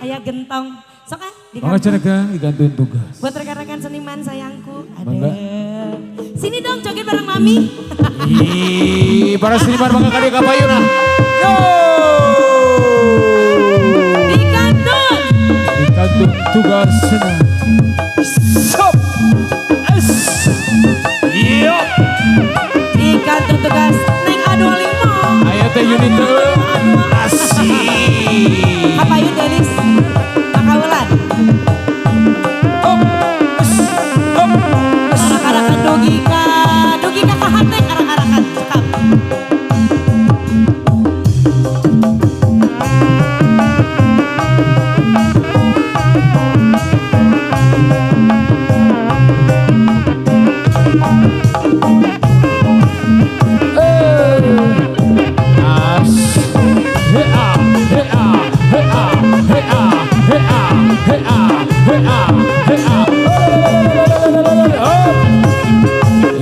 Aya gentong. Sok ah Mangga cerekan digantuin tugas. Buat rekan-rekan seniman sayangku. Mangga. Ada. Sini dong joget bareng Mami. Ih, para seniman mangga kadieu ka payuna. Yo. Dikantun. Digantung tugas senang. Sop. Es. Yo. Dikantun tugas Neng A25. Ayo teh unit asik. Kapayun Delis. Pakaulan. Hop. Es. Hop. Es. Arak-arakan dogika, dogika ka hate arak-arakan cekap.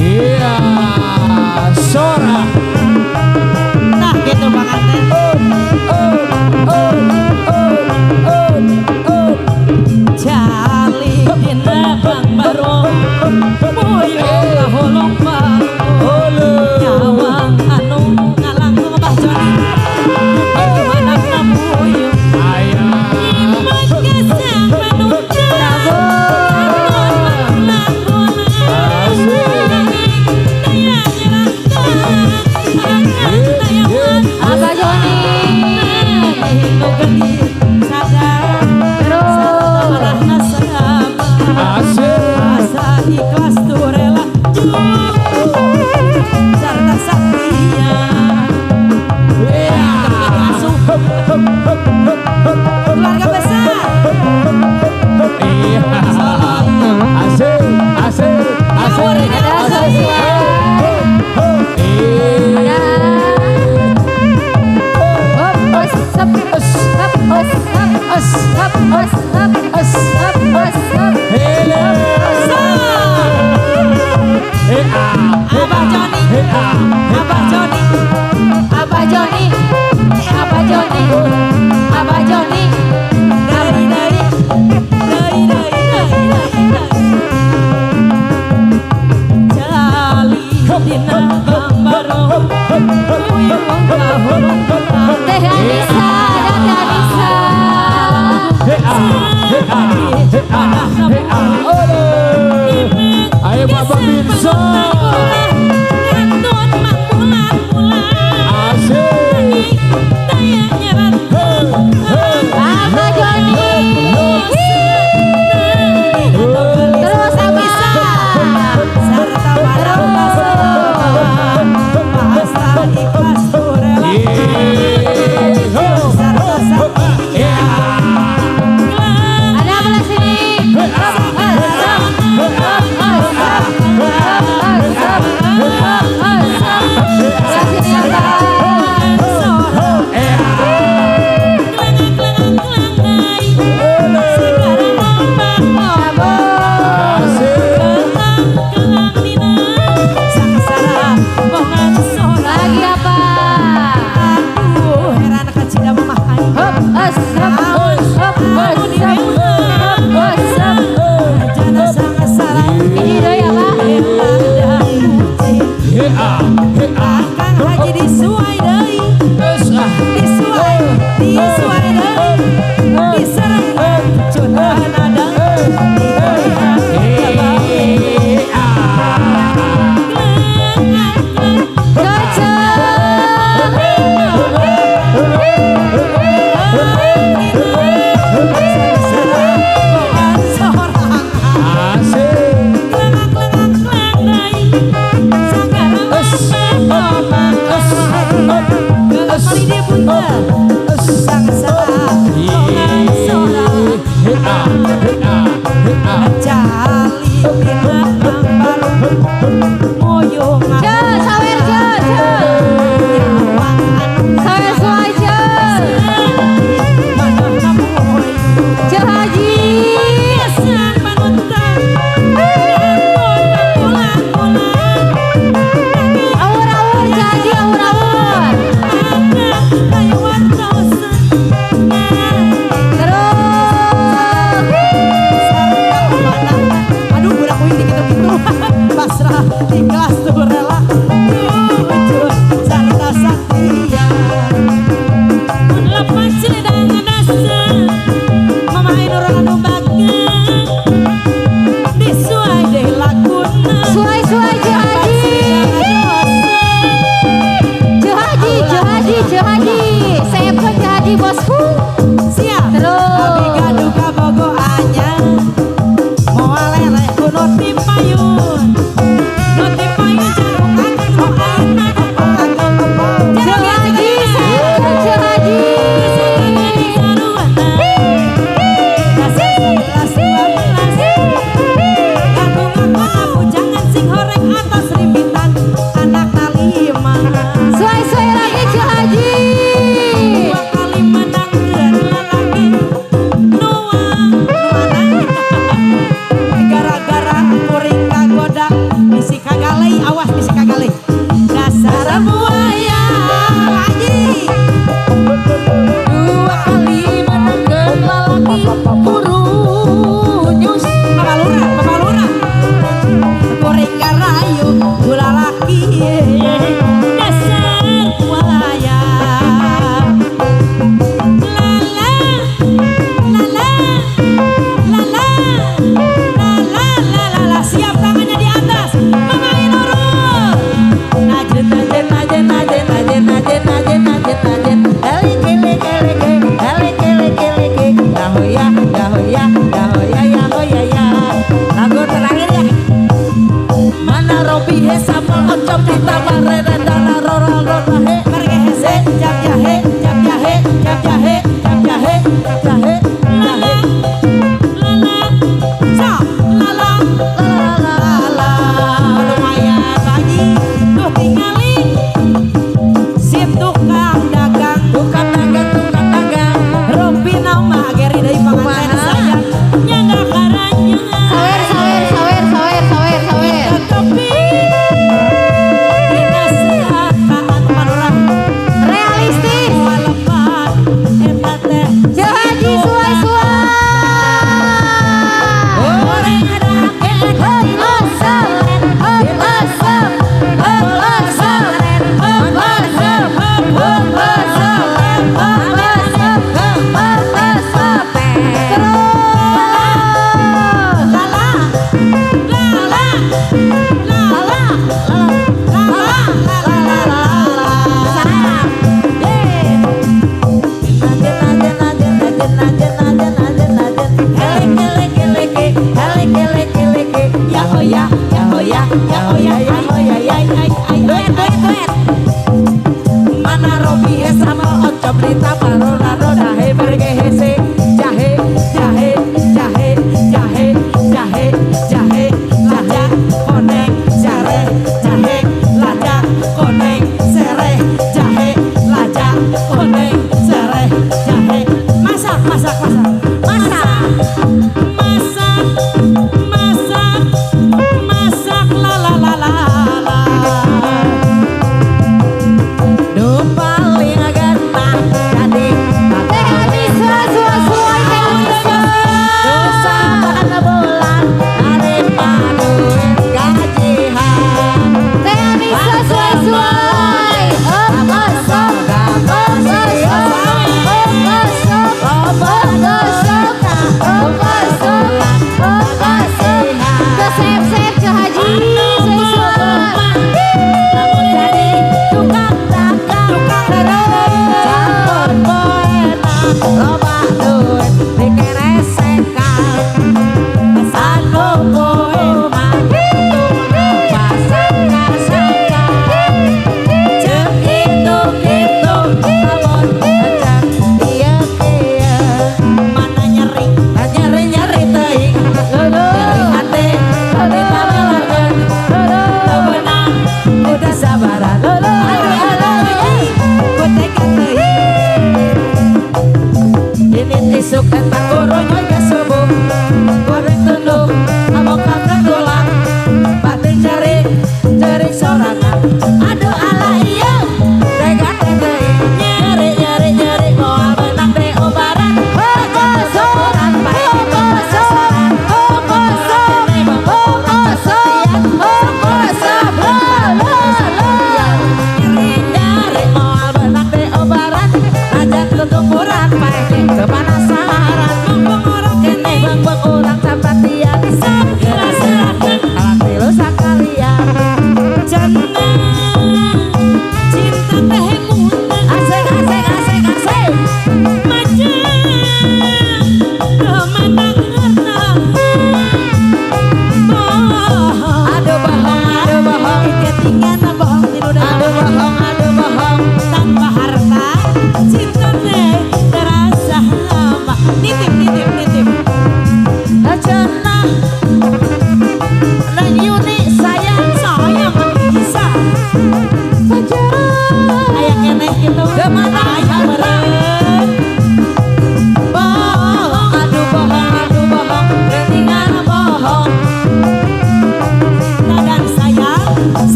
Iya, Sora. Nah gitu banget. Jali dina bang barong, puyuh kaholong balong, nyawang anu ngalangkung Bah Joni, manahna puyuh. Iman gesang panutan, Abah Joni. Ikhlas tuh rela serta saktia. Keluarga besar. Iya. Asik, asik, asik. Abah Joni, Abah Joni, Abah Joni, Abah Joni, Abah Joni, dari dari dari dari dari dari. Jali dina bang barong, puyuh kaholong balong. Teh Anissa, Teh Anissa. Ayo Bapak Binsa. Asik. Abah Joni. Terus Abah. Ada belah sini. Belah sini Abah. Lagi apa? Hop, es, hop, hop, es, hop, es, hop. Ini doi apa? Akang Haji disuai deui, disuai, disuai deui, diserang cundana deui, Sawer Sawer suai Ce Haji. Awur awur Ce Haji awur awur. Ikhlas tuh rela jujur serta setia. Mun lepas dengan dosa Mama Inur anu bagang disuai deh laguna. Suai-suai Ceu Haji. Ceu Haji, Ceu Haji, Ceu Haji. Seepkeun Ceu Haji bosku. Siap. Terus. Abi gaduh kabogo anyar moal leleh ku nu ti payun. Nu ti payun jagung akan opong. Ceu Haji, seepkeun Ceu Haji. Suai-suai lagi Ceu Haji. Gara-gara kuring kagoda bisi kagalei, awas bisi kagalei dasar buaya haji. Dua kali menangkeun lalaki kurunyus. Bapak Lurah, Bapak Lurah, kuring karayu gula laki dasar buaya. La la la la la la la la la la la. Siap tangannya di atas Mama Inurul. Najen najen najen najen najen najen najen najen najen elike leke leke elike leke leke yahoya yahoya yahoya yahoya ya. Lagu terakhir ya. Mana Robi he sama oncom ditambah reda dana rora rora he Mereka hese jap jahe jap jahe jap jahe jap jahe jahe jahe. La la so la la La la la la. Lumayan pagi tuh tingali si tukang dagang. Tukang dagang, tukang dagang. Rumpi nama geri deui panganten Kumaha? sayang nyanda karanya. Sawer, sawer, sawer, sawer, sawer, sawer. Tetapi dina saat manurang Realistis. walepat eta teh. Ceu Haji suai-suai. Goreng ada Heup asem, heup asem, heup asem, heup asem, heup asem, heup asem, heup asem. Terus. La la la la la la la la la la la la. Ya oh ya, ya oh ya, ya oh ya, ya oh ya, ya ai ai ai ai ai. Mana Robi he sama oncom ditambah roda roda he berge hese jahe jahe jahe jahe jahe jahe Laja koneng sere jahe laja koneng sere jahe laja koneng sere jahe. Masak masak masak masak masak masak masak la la la la la.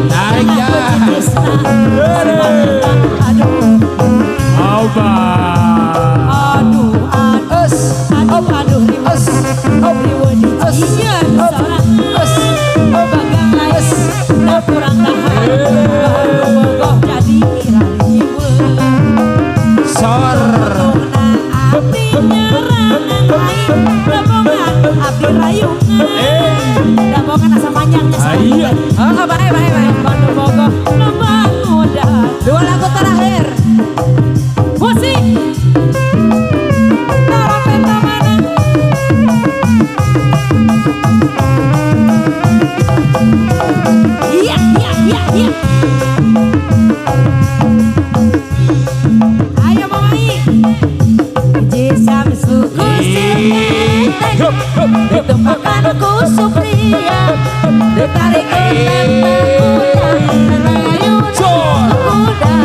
Tarik ya. Aduh, aduh, aduh, kurang tahan, bogoh jadi sor. Abdi nyerangan aing, dabongan abdi rayungan, dabongan asa panjangnya. Oh, baik, baik, baik. Bandung bogoh loba muda. Dua lagu terakhir. Musik. Tarapeta mana? Iya, iya, iya, iya. Ayo Mama I. Jisam suku sirete, ditumpakan ku Supriya, ditarik ke kuda, rayun kuda.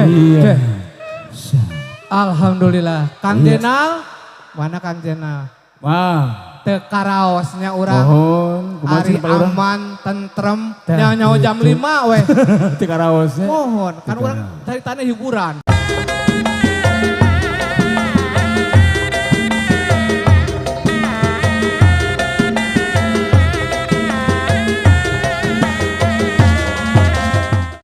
Iya. Alhamdulillah. Kang Jenal, mana Kang Jenal? Wah. Teu karaosnya urang. Mohon, ari aman, tentrem, nyawa jam 5 weh. Teu karaosnya. Mohon, kan urang cari tanah hiburan.